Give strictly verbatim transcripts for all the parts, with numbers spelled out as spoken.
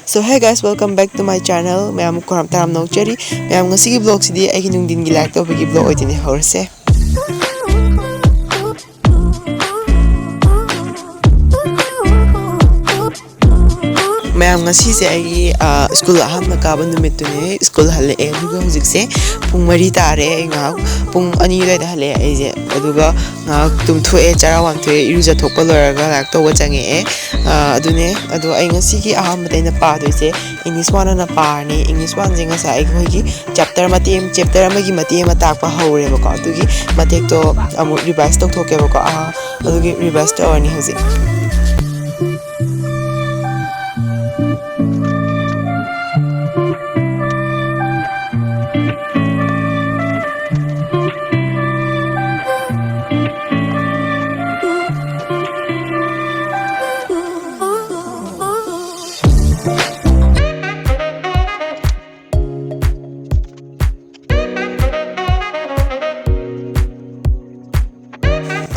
So hey guys, welcome back to my channel. ꯃꯌꯥꯝ ꯈꯨꯔꯥꯝ ꯇꯔꯥꯝꯅ ꯑꯣꯛꯆꯔꯤ꯫ ꯃꯌꯥꯝ, ꯉꯁꯤꯒꯤ vlogꯁꯤꯗꯤ ꯑꯩꯒꯤ ꯅꯨꯡꯊꯤꯟꯒꯤ ꯂꯥꯏꯔꯤꯛ ꯇꯧꯕꯒꯤ vlog ꯑꯣꯏꯗꯣꯏꯅꯦ꯫ ꯍꯧꯔꯁꯦ꯫ ꯃꯌꯥꯝ, ꯉꯁꯤꯁꯦ ꯑꯩꯒꯤ, ꯑ, ꯁ꯭ꯀꯨꯜ ꯑꯍꯥꯟꯕ ꯀꯥꯕ ꯅꯨꯃꯤꯠꯇꯨꯅꯦ꯫ ꯁ꯭ꯀꯨꯜ ꯍꯜꯂꯛꯑꯦ, ꯑꯗꯨꯒ ꯍꯧꯖꯤꯛꯁꯦ ꯄꯨꯡ ꯃꯔꯤ ꯇꯥꯔꯦ꯫ ꯑꯩ ꯉꯥꯏꯍꯥꯛ ꯄꯨꯡ ꯑꯅꯤ ꯑꯗꯨꯋꯥꯏꯗ ꯍꯜꯂꯛꯑꯦ ꯑꯩꯁꯦ꯫ ꯑꯗꯨꯒ ꯉꯥꯏꯍꯥꯛ ꯇꯨꯝꯊꯣꯛꯑꯦ, ꯆꯔꯥ ꯋꯥꯟꯊꯣꯛꯑꯦ, ꯏꯔꯨꯖꯊꯣꯛꯄ ꯂꯣꯏꯔꯒ ꯂꯥꯏꯔꯤꯛ ꯇꯧꯕ ꯆꯪꯉꯛꯑꯦ꯫ ꯑ, ꯑꯗꯨꯅꯦ꯫ ꯑꯗꯣ ꯑꯩ ꯉꯁꯤꯒꯤ ꯑꯍꯥꯟꯕꯗ ꯑꯩꯅ ꯄꯥꯗꯣꯏꯁꯦ English one ꯑꯣꯏꯅ ꯄꯥꯔꯅꯤ꯫ English oneꯁꯦ ꯉꯁꯥꯏ ꯑꯩꯈꯣꯏꯒꯤ chapter ꯃꯇꯦꯛ ꯑꯃ, chapter ꯑꯃꯒꯤ ꯃꯇꯦꯛ ꯑꯃ ꯇꯥꯛꯄ ꯍꯧꯔꯦꯕꯀꯣ꯫ ꯑꯗꯨꯒꯤ ꯃꯇꯦꯛꯇꯣ ꯑꯃꯨꯛ revise ꯇꯧꯊꯣꯛꯀꯦꯕꯀꯣ꯫ ꯑ, ꯑꯗꯨꯒꯤ revise ꯇꯧꯔꯅꯤ ꯍꯧꯖꯤꯛ꯫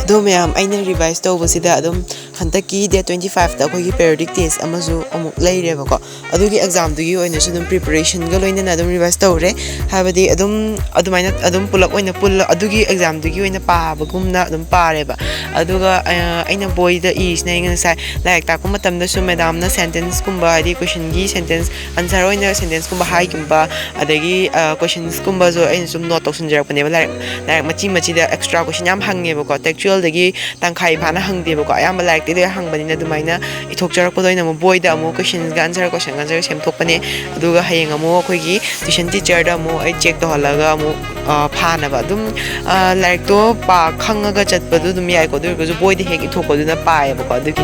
ꯑꯗꯣ ꯃꯌꯥꯝ, ꯑꯩꯅ revise ꯇꯧꯕꯁꯤꯗ ꯑꯗꯨꯝ ꯍꯟꯗꯛꯀꯤ date twenty fiveꯇ ꯑꯩꯈꯣꯏꯒꯤ periodic test ꯑꯃꯁꯨ ꯑꯃꯨꯛ ꯂꯩꯔꯦꯕꯀꯣ꯫ ꯑꯗꯨꯒꯤ examꯗꯨꯒꯤ ꯑꯣꯏꯅꯁꯨ ꯑꯗꯨꯝ preparationꯒ ꯂꯣꯏꯅꯅ ꯑꯗꯨꯝ revise ꯇꯧꯔꯦ꯫ ꯍꯥꯏꯕꯗꯤ ꯑꯗꯨꯝ ꯑꯗꯨꯃꯥꯏꯅ ꯑꯗꯨꯝ ꯄꯨꯂꯞ ꯑꯣꯏꯅ ꯄꯨꯜꯂ ꯑꯗꯨꯒꯤ examꯗꯨꯒꯤ ꯑꯣꯏꯅ ꯄꯥꯕꯒꯨꯝꯅ ꯑꯗꯨꯝ ꯄꯥꯔꯦꯕ꯫ ꯑꯗꯨꯒ, ꯑ, ꯑꯩꯅ ꯕꯣꯏꯗ ꯏꯔꯤꯁꯤꯅ ꯑꯩꯅ ꯉꯁꯥꯏ ꯂꯥꯏꯔꯤꯛ ꯇꯥꯛꯄ ꯃꯇꯝꯗꯁꯨ madamꯅ sentenceꯀꯨꯝꯕ, ꯍꯥꯏꯗꯤ questionꯒꯤ sentence answer ꯑꯣꯏꯅ sentenceꯀꯨꯝꯕ ꯍꯥꯏꯒꯨꯝꯕ, ꯑꯗꯒꯤ, ꯑ, questionsꯀꯨꯝꯕꯁꯨ ꯑꯩꯅ ꯁꯨꯝ note ꯇꯧꯁꯤꯟꯖꯔꯛꯄꯅꯦꯕ꯫ ꯂꯥꯏꯔꯤꯛ, ꯂꯥꯏꯔꯤꯛ ꯃꯆꯤ ꯃꯆꯤꯗ extra question ꯌꯥꯝ ꯍꯪꯉꯦꯕꯀꯣ, textualꯗꯒꯤ ꯇꯪꯈꯥꯏ ꯐꯥꯅ ꯍꯪꯗꯦꯕꯀꯣ, ꯑꯌꯥꯝꯕ ꯂꯥꯏꯔꯤꯛꯇꯩ ꯂꯣꯏ ꯍꯪꯕꯅꯤꯅ꯫ ꯑꯗꯨꯃꯥꯏꯅ ꯏꯊꯣꯛꯆꯔꯛꯄꯗ ꯑꯣꯏꯅ ꯑꯃꯨꯛ ꯕꯣꯏꯗ ꯑꯃꯨꯛ questionꯒ answer, question answer ꯁꯦꯝꯗꯣꯛꯄꯅꯦ꯫ ꯑꯗꯨꯒ ꯍꯌꯦꯡ ꯑꯃꯨꯛ ꯑꯩꯈꯣꯏꯒꯤ tuition teacherꯗ ꯑꯃꯨꯛ ꯑꯩ check ꯇꯧꯍꯜꯂꯒ ꯑꯃꯨꯛ, ꯑ, ꯐꯥꯅꯕ ꯑꯗꯨꯝ, ꯑ, ꯂꯥꯏꯔꯤꯛꯇꯣ ꯄꯥ ꯈꯪꯉꯒ ꯆꯠꯄꯗꯣ ꯑꯗꯨꯝ ꯌꯥꯏꯀꯣ꯫ ꯑꯗꯨ ꯑꯣꯏꯔꯒꯁꯨ ꯕꯣꯏꯗ ꯍꯦꯛ ꯏꯊꯣꯛꯄꯗꯨꯅ ꯄꯥꯏꯌꯦꯕꯀꯣ꯫ ꯑꯗꯨꯒꯤ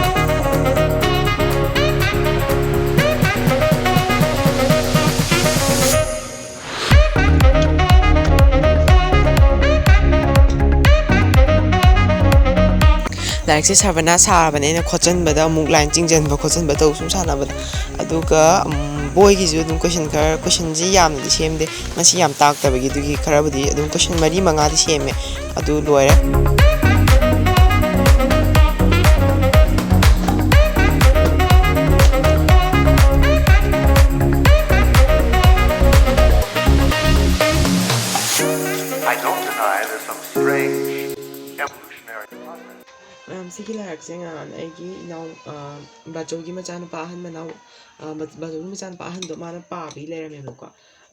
ꯂꯥꯏꯔꯤꯛꯁꯦ ꯁꯥꯕꯅ ꯁꯥꯔꯕꯅꯦ, ꯑꯩꯅ ꯈꯣꯠꯆꯟꯕꯗ ꯑꯃꯨꯛ line ꯆꯤꯡꯖꯟꯕ ꯈꯣꯠꯆꯟꯕ ꯇꯧ ꯁꯨꯝ ꯁꯥꯟꯅꯕꯗ꯫ ꯑꯗꯨꯒ, ꯎꯝ, ꯕꯣꯏꯒꯤꯁꯨ ꯑꯗꯨꯝ question ꯈꯔ, questionꯁꯤ ꯌꯥꯝꯅꯗꯤ ꯁꯦꯝꯗꯦ, ꯉꯁꯤ ꯌꯥꯝ ꯇꯥꯛꯇꯕꯒꯤ꯫ ꯑꯗꯨꯒꯤ ꯈꯔꯕꯨꯗꯤ ꯑꯗꯨꯝ question ꯃꯔꯤ ꯃꯉꯥꯗꯤ ꯁꯦꯝꯃꯦ꯫ ꯑꯗꯨ ꯂꯣꯏꯔꯦ꯫ ꯂꯥꯏꯔꯤꯛꯁꯦ ꯉꯍꯥꯟ ꯑꯩꯒꯤ ꯏꯅꯥꯎ, ꯑ, ꯕꯥꯆꯧꯒꯤ ꯃꯆꯥꯅꯨꯄꯥ ꯑꯍꯟ ꯃꯅꯥꯎ, ꯑ, ꯕ-, ꯕꯥꯆꯧꯒꯤ ꯃꯆꯥꯅꯨꯄꯥ ꯑꯍꯟꯗꯣ ꯃꯥꯅ ꯄꯥꯕꯒꯤ ꯂꯩꯔꯝꯃꯦꯕꯀꯣ꯫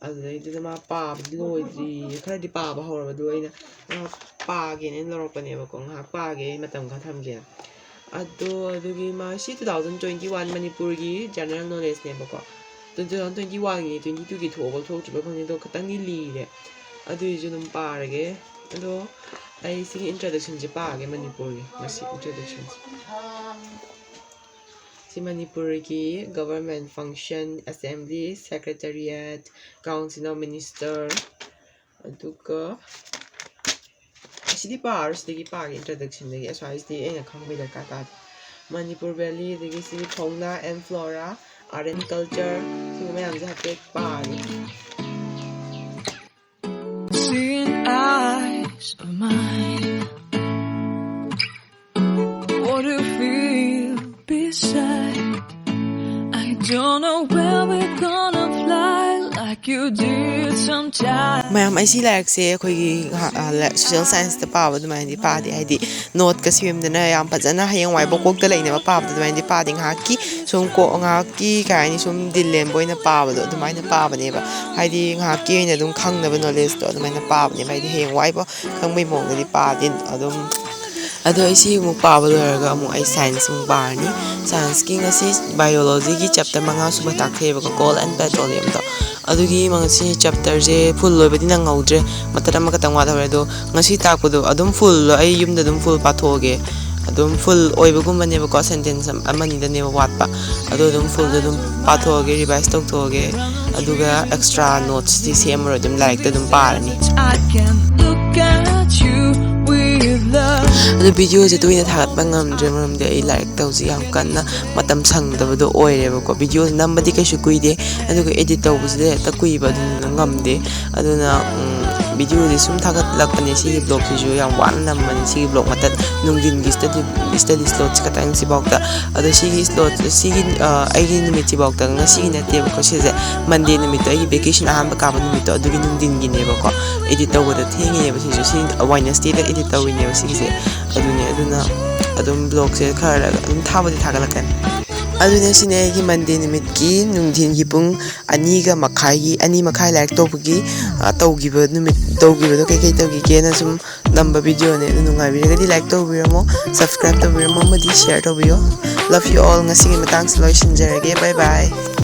ꯑꯗꯨꯗꯩꯗꯨꯗ ꯃꯥ ꯄꯥꯕꯗꯤ ꯂꯣꯏꯗ꯭ꯔꯤ, ꯈꯔꯗꯤ ꯄꯥꯕ ꯍꯧꯔꯕꯗꯣ ꯑꯩꯅ ꯉꯥꯏꯍꯥꯛ ꯄꯥꯒꯦꯅ ꯑꯩꯅ ꯂꯧꯔꯛꯄꯅꯦꯕꯀꯣ, ꯉꯥꯏꯍꯥꯛ ꯄꯥꯒꯦ ꯑꯩ ꯃꯇꯝ ꯈꯔ ꯊꯝꯒꯦꯅ꯫ ꯑꯗꯣ ꯑꯗꯨꯒꯤ ꯃꯥ ꯁꯤ two thousand twenty one ꯃꯅꯤꯄꯨꯔꯒꯤ general knowledge ꯅꯦꯕꯀꯣ꯫ Two thousand twenty one ꯒꯤ, twenty two ꯒꯤ ꯊꯣꯛꯑꯕ ꯊꯣꯛꯇ꯭ꯔꯤꯕ ꯈꯪꯗꯦ, ꯑꯗꯣ ꯈꯤꯇꯪꯗꯤ ꯂꯤꯔꯦ꯫ ꯑꯗꯨꯏꯁꯨ ꯑꯗꯨꯝ ꯄꯥꯔꯒꯦ꯫ ꯑꯗꯣ ꯑꯩ ꯁꯤꯒꯤ introduction ꯁꯦ ꯄꯥꯒꯦ ꯃꯅꯤꯄꯨꯔꯒꯤ ꯉꯁꯤ introduction ꯁꯦ꯫ ꯁꯤ ꯃꯅꯤꯄꯨꯔꯒꯤ government function, assembly, secretariat, council of minister, ꯑꯗꯨꯒ ꯑꯁꯤꯗꯤ ꯄꯥꯔꯣꯏ, ꯁꯤꯗꯒꯤ ꯄꯥꯒꯦ, introduction ꯗꯒꯤ꯫ ꯑꯁ꯭ꯋꯥꯏꯁꯤꯗꯤ ꯑꯩꯅ ꯈꯪꯕꯩ ꯗꯔꯀꯥꯔ ꯇꯥꯗꯦ꯫ ꯃꯅꯤꯄꯨꯔ valley, ꯑꯗꯒꯤ ꯁꯤꯒꯤ ꯐꯥꯎꯅꯥ and flora, art and culture, ꯁꯤꯒꯨꯝꯕ ꯃꯌꯥꯝꯁꯦ ꯍꯥꯏꯐꯦꯠ ꯄꯥꯒꯦ꯫ Seeing eyes of mine. What do you feel beside? I don't know where we're gonna fly like you did sometimes. ꯃꯌꯥꯝ, ꯑꯩ ꯁꯤ ꯂꯥꯏꯔꯤꯛꯁꯦ ꯑꯩꯈꯣꯏꯒꯤ ꯉꯥꯏꯍꯥꯛ, ꯑ, ꯂ-, social science ꯇ ꯄꯥꯕ ꯑꯗꯨꯃꯥꯏꯅꯗꯤ ꯄꯥꯗꯦ, ꯍꯥꯏꯗꯤ note ꯀ ꯁꯦꯝꯗꯅ ꯌꯥꯝ ꯐꯖꯅ ꯍꯌꯦꯡꯋꯥꯏ ꯕꯣꯀꯣꯛꯇ ꯂꯩꯅꯕ ꯄꯥꯕꯗꯣ ꯑꯗꯨꯃꯥꯏꯅꯗꯤ ꯄꯥꯗꯦ꯫ ꯉꯥꯏꯍꯥꯛꯀꯤ ꯁꯨꯝ ꯀꯣ-, ꯉꯥꯏꯍꯥꯛꯀꯤ ꯀꯩ ꯍꯥꯏꯅꯤ, ꯁꯨꯝ ꯗꯤꯜ ꯂꯦꯟꯕ ꯑꯣꯏꯅ ꯄꯥꯕꯗꯣ ꯑꯗꯨꯃꯥꯏꯅ ꯄꯥꯕꯅꯦꯕ꯫ ꯍꯥꯏꯗꯤ ꯉꯥꯏꯍꯥꯛꯀꯤ ꯑꯣꯏꯅ ꯑꯗꯨꯝ ꯈꯪꯅꯕ knowledge ꯇꯣ ꯑꯗꯨꯃꯥꯏꯅ ꯄꯥꯕꯅꯦꯕ꯫ ꯍꯥꯏꯗꯤ ꯍꯌꯦꯡꯋꯥꯏꯕꯨ ꯈꯪꯕꯩ ꯃꯑꯣꯡꯗꯗꯤ ꯄꯥꯗꯦ ꯑꯗꯨꯝ꯫ ꯑꯗꯣ ꯑꯩ ꯁꯤ ꯑꯃꯨꯛ ꯄꯥꯕ ꯂꯣꯏꯔꯒ ꯑꯃꯨꯛ ꯑꯩ science ꯑꯃꯨꯛ ꯄꯥꯔꯅꯤ꯫ Science ꯀꯤ ꯉꯁꯤ biology ꯒꯤ chapter ꯃꯉꯥ ꯁꯨꯕ ꯇꯥꯛꯊꯩꯑꯕꯀꯣ, coal and petroleum ꯗꯣ꯫ ꯑꯗꯨꯒꯤ ꯃ-, ꯉꯁꯤ chapter ꯁꯦ full ꯂꯣꯏꯕꯗꯤ ꯅꯪꯍꯧꯗ꯭ꯔꯦ, ꯃꯇꯠ ꯑꯃꯈꯛꯇꯪ ꯋꯥꯠꯍꯧꯔꯦ꯫ ꯑꯗꯣ ꯉꯁꯤ ꯇꯥꯛꯄꯗꯣ ꯑꯗꯨꯝ full ꯂꯣ-, ꯑꯩ ꯌꯨꯝꯗ ꯑꯗꯨꯝ full ꯄꯥꯊꯣꯛꯑꯒꯦ꯫ ꯑꯗꯨꯝ full ꯑꯣꯏꯕꯒꯨꯝꯕꯅꯦꯕꯀꯣ, sentence ꯑꯃ-, ꯑꯃꯅꯤꯗꯅꯦꯕ ꯋꯥꯠꯄ꯫ ꯑꯗꯣ ꯑꯗꯨꯝ full ꯗꯣ ꯑꯗꯨꯝ ꯄꯥꯊꯣꯛꯑꯒꯦ, revise ꯇꯧꯊꯣꯛꯑꯒꯦ꯫ ꯑꯗꯨꯒ extra notes ꯇꯤ ꯁꯦꯝꯃꯔꯣꯏ, ꯑꯗꯨꯝ ꯂꯥꯏꯔꯤꯛꯇ ꯑꯗꯨꯝ ꯄꯥꯔꯅꯤ꯫ I can look at you with love. ꯑꯗꯣ video ꯁꯦ ꯇꯣꯏꯅ ꯊꯥꯒꯠꯄ ꯉꯝꯗ꯭ꯔꯦ, ꯃꯔꯝꯗꯤ ꯑꯩ ꯂꯥꯏꯔꯤꯛꯇ ꯍꯧꯖꯤꯛ ꯌꯥꯝ ꯀꯟꯅ ꯃꯇꯝ ꯁꯪꯗꯕꯗꯣ ꯑꯣꯏꯔꯦꯕꯀꯣ꯫ Video ꯁꯦ ꯅꯝꯕꯗꯤ ꯀꯩꯁꯨ ꯀꯨꯏꯗꯦ, ꯑꯗꯨꯒ edit ꯇꯧꯕꯁꯤꯗ ꯍꯦꯛꯇ ꯀꯨꯏꯕ, ꯑꯗꯨꯗꯨꯅ ꯉꯝꯗꯦ꯫ ꯑꯗꯨꯅ, ꯎꯝ, video ꯁꯦ ꯁꯨꯝ ꯊꯥꯒꯠꯂꯛꯄꯅꯦ꯫ ꯁꯤꯒꯤ vlog ꯁꯤꯁꯨ ꯌꯥꯝ ꯋꯥꯅ ꯅꯝꯕꯅꯦ, ꯁꯤꯒꯤ vlog ꯃꯇꯠ, ꯅꯨꯡꯊꯤꯟꯒꯤ study, study slot ꯁꯤ ꯈꯛꯇꯪ ꯁꯤꯐꯥꯎꯗ꯫ ꯑꯗꯣ ꯁꯤꯒꯤ slot, ꯁꯤꯒꯤ, ꯑ, ꯑꯩꯒꯤ ꯅꯨꯃꯤꯠꯁꯤꯐꯥꯎꯗ, ꯉꯁꯤꯒꯤ ꯅꯠꯇꯦꯕꯀꯣ ꯁꯤꯁꯦ, Monday ꯅꯨꯃꯤꯠꯇꯣ, ꯑꯩꯒꯤ vacation ꯑꯍꯥꯟꯕ ꯀꯥꯕ ꯅꯨꯃꯤꯠꯇꯣ, ꯑꯗꯨꯒꯤ ꯅꯨꯡꯊꯤꯟꯒꯤꯅꯦꯕꯀꯣ꯫ Edit ꯇꯧꯕꯗ ꯊꯦꯡꯉꯤꯅꯦꯕ ꯁꯤꯁꯨ, ꯁꯤ Wednesday ꯗ edit ꯇꯧꯔꯤꯅꯦꯕ ꯁꯤꯒꯤꯁꯦ꯫ ꯑꯗꯨꯅꯦ, ꯑꯗꯨꯅ ꯑꯗꯨꯝ vlogꯁꯦ ꯈꯔ ꯑꯗꯨꯝ ꯊꯥꯕꯨꯗꯤ ꯊꯥꯒꯠꯂꯛꯀꯅꯤ꯫ ꯑꯗꯨꯅꯦ, ꯁꯤꯅꯦ ꯑꯩꯒꯤ Monday ꯅꯨꯃꯤꯠꯀꯤ ꯅꯨꯡꯊꯤꯟꯒꯤ ꯄꯨꯡ ꯑꯅꯤꯒ ꯃꯈꯥꯏꯒꯤ, ꯑꯅꯤ ꯃꯈꯥꯏ ꯂꯥꯏꯔꯤꯛ ꯇꯧꯕꯒꯤ, ꯑ, ꯇꯧꯈꯤꯕ ꯅꯨꯃꯤꯠ, ꯇꯧꯈꯤꯕꯗꯣ ꯀꯩꯀꯩ ꯇꯧꯈꯤꯒꯦꯅ ꯁꯨꯝ ꯅꯝꯕ videoꯅꯦ꯫ ꯑꯗꯨ ꯅꯨꯡꯉꯥꯏꯕꯤꯔꯒꯗꯤ like ꯇꯧꯕꯤꯔꯝꯃꯣ, subscribe ꯇꯧꯕꯤꯔꯝꯃꯣ ꯑꯃꯗꯤ share ꯇꯧꯕꯤꯌꯣ꯫ Love you all꯫ ꯉꯁꯤꯒꯤ ꯃꯇꯥꯡꯁꯤ ꯂꯣꯏꯁꯤꯟꯖꯔꯒꯦ꯫ Bye bye꯫